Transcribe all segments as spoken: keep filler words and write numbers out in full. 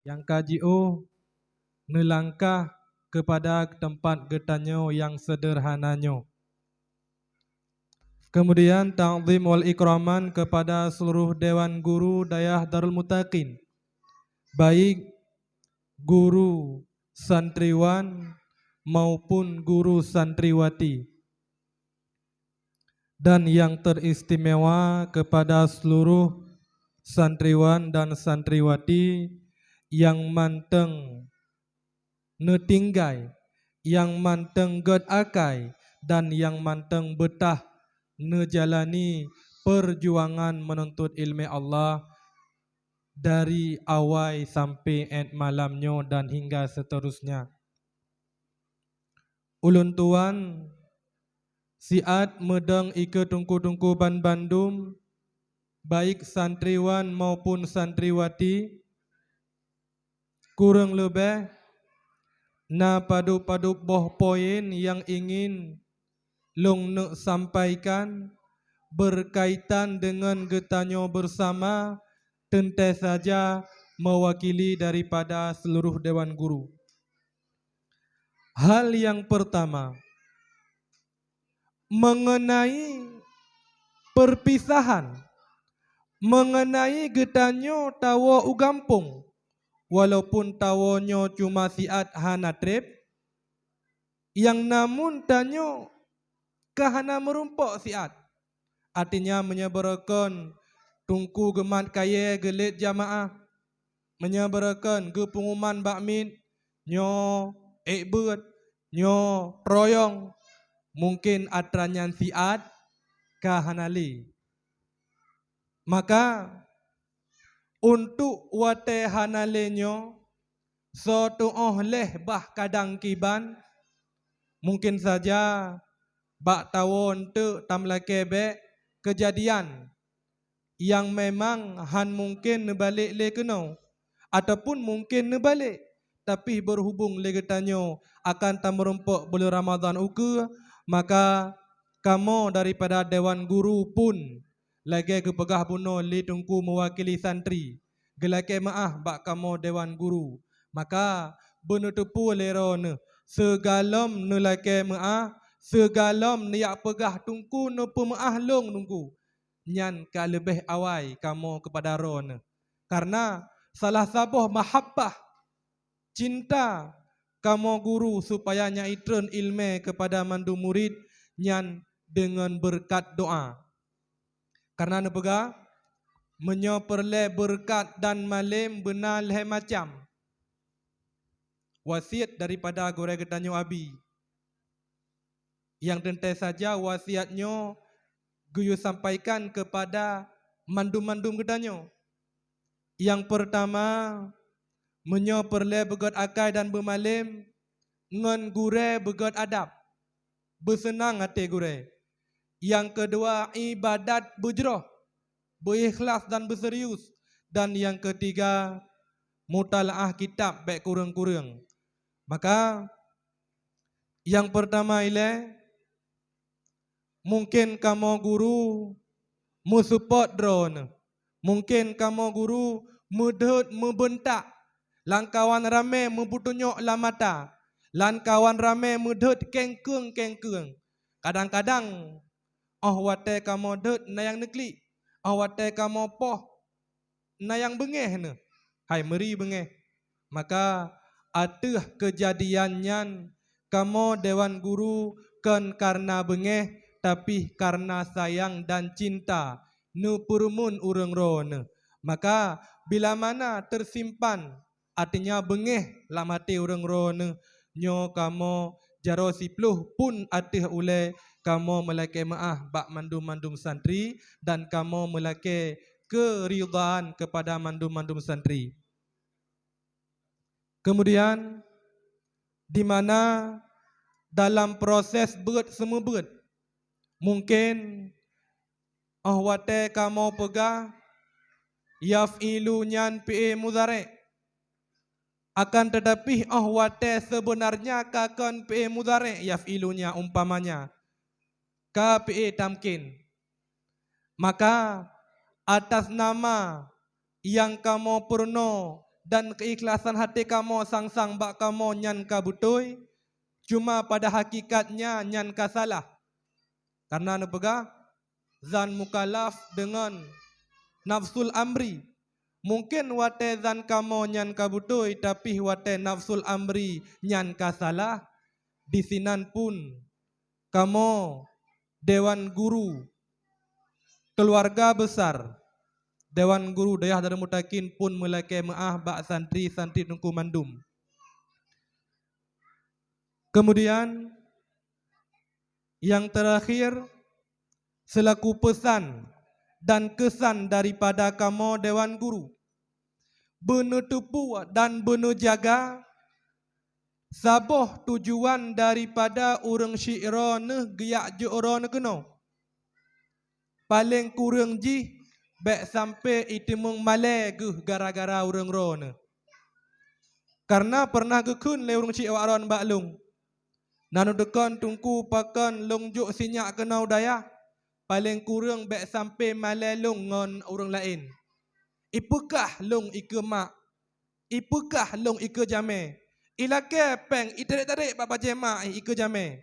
nyang ka jiôh neulangkah keupada teumpat geutanyoe nyang seudeurhana nyoe. Keumudian, ta'zim wal ikraman keupada seuluruh Dewan Guru Dayah Darul Muttaqin, baik guru santriwan maupun guru santriwati, dan nyang teuistimewa keupada seuluruh santriwan dan santriwati nyang mantong neutinggai, nyang mantong gét akai, dan nyang mantong beutah neujalani peujuangan meununtut iéleumé Allah dari awai sampoe 'et malam nyoe dan hingga seuterusnya. Ulôn tuan siat meudong ikeue teungku-teungku banbandum, baik santriwan maupun santriwati, kureueng leubeh na padub-padub boh poin nyang ingin lôn neuk sampaikan beurkaitan deungon geutanyoe beusama, teuntée saja meuwakili daripada seuluruh Dewan Guru. Hal nyang peurtama, meungeunai peurpisahan, meungeunai geutanyoe tawoe u gampông, walaupun tawoe nyoe cuma siat hana treb, nyang namun tanyoe ka hana meurumpok siat. Artinya, meunyoe beureukan teungku geumat kayée geulet jamaah, meunyoe beureukan geupeunguman bak miet, nyoe ék beuet, nyoe peuruyong, mungken atra nyan siat ka hana lé. Maka, untuk watée hana lé nyoe, soe tuoh lhée bah kadang kiban, mungken saja bak tawoe eunteuk tameulakée bék keujadian nyang memang han mungken neubalek lé keunoe, ataupun mungken neubalek, tapi beurhubong lé geutanyoe akan tameurumpok buleuen Ramadhan ukeue, maka kamoe daripada Dewan Guru pun lagée geupeugah bunoe lé teungku meuwakili santri, geulakée meuáh bak kamoe Dewan Guru. Maka, beuneuteupeu lé droeneuh, sigohlom neulakée meuáh, sigohlom neujak peugah teungku neupeumeuáh lôn teungku, nyan ka leubeh awai kamoe keupada droeneuh. Kareuna salah saboh mahabbah, cinta kamoe guru supaya nyang itreun iéleumé keupada mandum murit nyan deungon beureukat doá. Kareuna neupeugah, meunyoe peureulée beureukat dan malem beuna lhée macam. Wasiet daripada gurée geutanyoe Abi. Nyang teuntée saja wasiat nyoe geuyue sampaikan keupada mandum-mandum geutanyoe. Nyang peurtama, meunyoe peureulée beugét akai dan beumalem, ngon gurée beugét adab, beuseunang até gurée. Nyang keudua, iébadat beujroh, beuikhlaih dan beuseurius. Dan nyang keutiga, mutalaah kitab bék kureueng-kureueng. Maka, nyang peurtama ilée, mungken kamoe guru meuseupôt droeneuh. Mungken kamoe guru meudhôt meubeuntak, lamkawan ramé meupeutunyok lam mata, lamkawan ramé meudhôt kengkeung-kengkeung. Kadang-kadang, óh watée kamoe dhôt na nyang neuklik, óh watée kamoe poh na nyang beungéh neuh, hai meuri beungéh. Maka, ateueh keujadian nyan, kamoe dewan guru kon kareuna beungéh, tapi kareuna sayang dan cinta neupeureumeun ureuëng droeneuh. Maka, bila mana teusimpan, artinya beungéh lam até ureuëng droeneuh, nyoe kamoe jaroe siploh phon ateueh ulée kamoe meulakée meuáh bak mandum-mandum santri dan kamoe meulakée keuridhaan keupada mandum-mandum santri. Keumudian, di mana dalam proses beuet seumeubeuet, mungken óh watée kamoe peugah, yaf'ilu nyan fi'il mudhari'. Akan teutapi, óh watée seubeunarnya ka kon fi'il mudhari' yaf'ilu nyan, umpamanya, ka fi'il tamkin. Maka, atas nama nyang kamoe peurunoe dan keuikhlasan até kamoe sang-sang bak kamoe nyan ka beutôi, cuma pada hakikatnya nyan ka salah. Karena neupeugah, zan mukallaf deungon nafsul amri. Mungken watée zan kamoe nyan ka beutôi, tapi watée nafsul amri nyan ka salah, disinan pun kamoe dewan guru keuluwarga besar, dewan guru dayah Darul Mutakin pun meulakée meuáh bak santri-santri Teungku mandum. Kemudian, yang terakhir, selaku pesan dan kesan daripada kamoe dewan guru, beuneuteupeu dan beuneujaga saboh tujuan daripada ureuëng syiek droeneuh geujak jok droeneuh keunoe. Paleng kureueng jih bék sampoe iteumeung malée geuh gara-gara ureuëng droeneuh. Karena pernah geukheun lé ureuëng syiek awak droeneuh bak lôn, "Na neudukon Teungku pakon lôn jok sinyak keunoe u dayah, paleng kureueng bék sampoe malée lôn ngon ureuëng laén. Ipeugah lôn ikeue mak, ipeugah lôn ikeue jamé, ilakée péng itarek-tarek bak bajée mak ikeue jamé."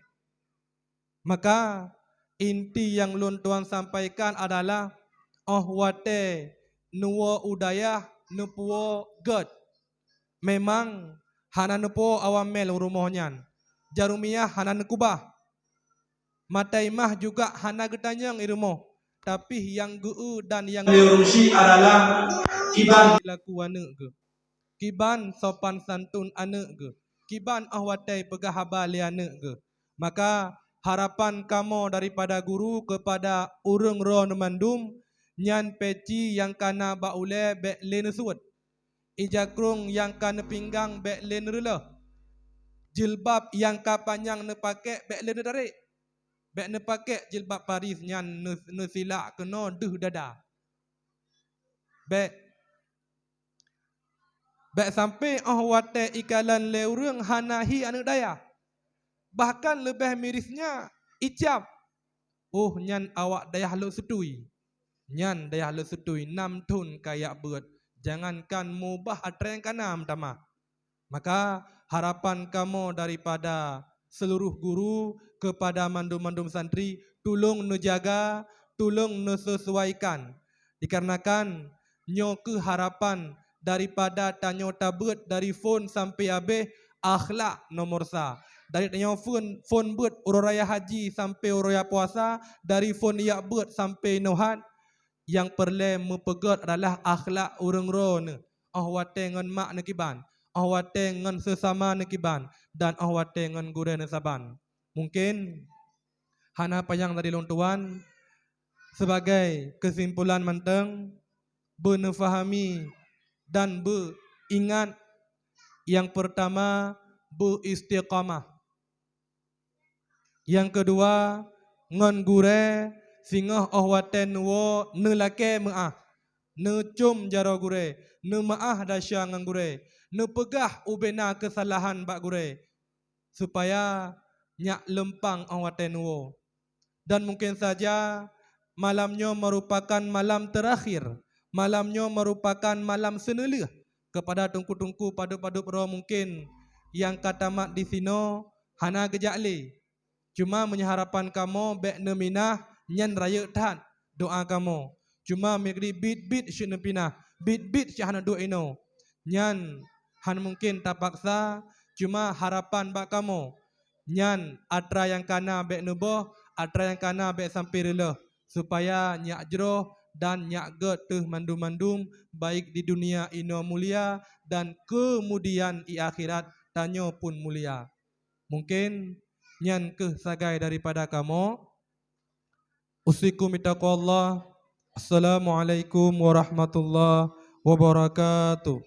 Maka, inti nyang lôn tuan sampaikan adalah, óh watée neuwoe u dayah neupuwoe gét. Memang hana neupuwoe awamel u rumoh nyan, jarumiah hana neukubah. Maté mah juga hana geutanyong i rumoh, tapi nyang geu-eu dan nyang lé ureuëng syiek adalah kiban laku aneuëk geuh, kiban sopan santun aneuëk geuh, kiban óh watée peugah haba lé aneuëk geuh. Maka, harapan kamoe daripada guru keupada ureuëng droeneuh mandum, nyan peci nyang kana bak ulée bék lé neusuet. Ija krong nyang ka neupinggang bék lé neureulôh. Jilbab nyang ka panyang neupakék bék lé neutarek. Bék neupakék jilbab paris nyan neu-, neusilak keunoe deuh dada. Bék, bék sampoe óh watée ikalon lé ureuëng hana hi aneuëk dayah. Bahkan leubeh miris nyan, icab. "Oh, nyan awak dayah Lhokseutuie. Nyan dayah Lhokseutuie nam thon ka jak beuet, jangankan mubah atra nyang kana meutamah." Maka, harapan kamoe daripada seluruh guru keupada mandum-mandum santri, tulông neujaga, tulông neuseusuaikan. Dikarenakan nyoe kheueh harapan daripada tanyoe tabeuet dari phon sampoe abéh, akhlak nomor sa. Dari tanyoe phon, phon beuet uroe raya haji sampoe uroe raya puasa, dari phon jak beuet sampoe nohat, nyang peureulée meupeugét adalah akhlak ureuëng droeneuh, óh watée ngon mak neuh kiban, óh watée ngon seusama neuh kiban, dan óh watée ngon gurée neuh saban. Mungken hana panyang dari lôn tuan, sibagai keusimpulan mantong, beuneufahami dan beuingat, nyang peurtama, beuistiqamah. Nyang keudua, ngon gurée singoh óh watée neuwoe neulakée meuáh, neucom jaroe gurée, neumeuáh desya ngon gurée, neupeugah ubena keusalahan bak gurée, supaya nyak leumpang óh watée neuwoe. Dan mungken saja malam nyoe meurupakan malam teurakhir, malam nyoe meurupakan malam seuneulheueh keupada teungku-teungku padub-padub droe mungken nyang ka tamat disinoe hana geujak lé. Cuma meunyoe harapan kamoe bék neuminah, nyan rayeuk that doá kamoe. Cuma meunyoe biet-biet cit neupinah, biet-biet cit hana duek inoe, nyan hana mungken tapaksa, cuma harapan bak kamoe, nyan atra nyang kana bék neuboh, atra nyang kana bék sampoe reuloh, supaya nyak jroh dan nyak gét teuh mandum-mandum, baik di dunia inoe mulia dan keumudian i akhirat tanyoe pun mulia. Mungken nyan kheueh sagai daripada kamoe. Usikum bitaqwallah. Assalamualaikum warahmatullahi wabarakatuh.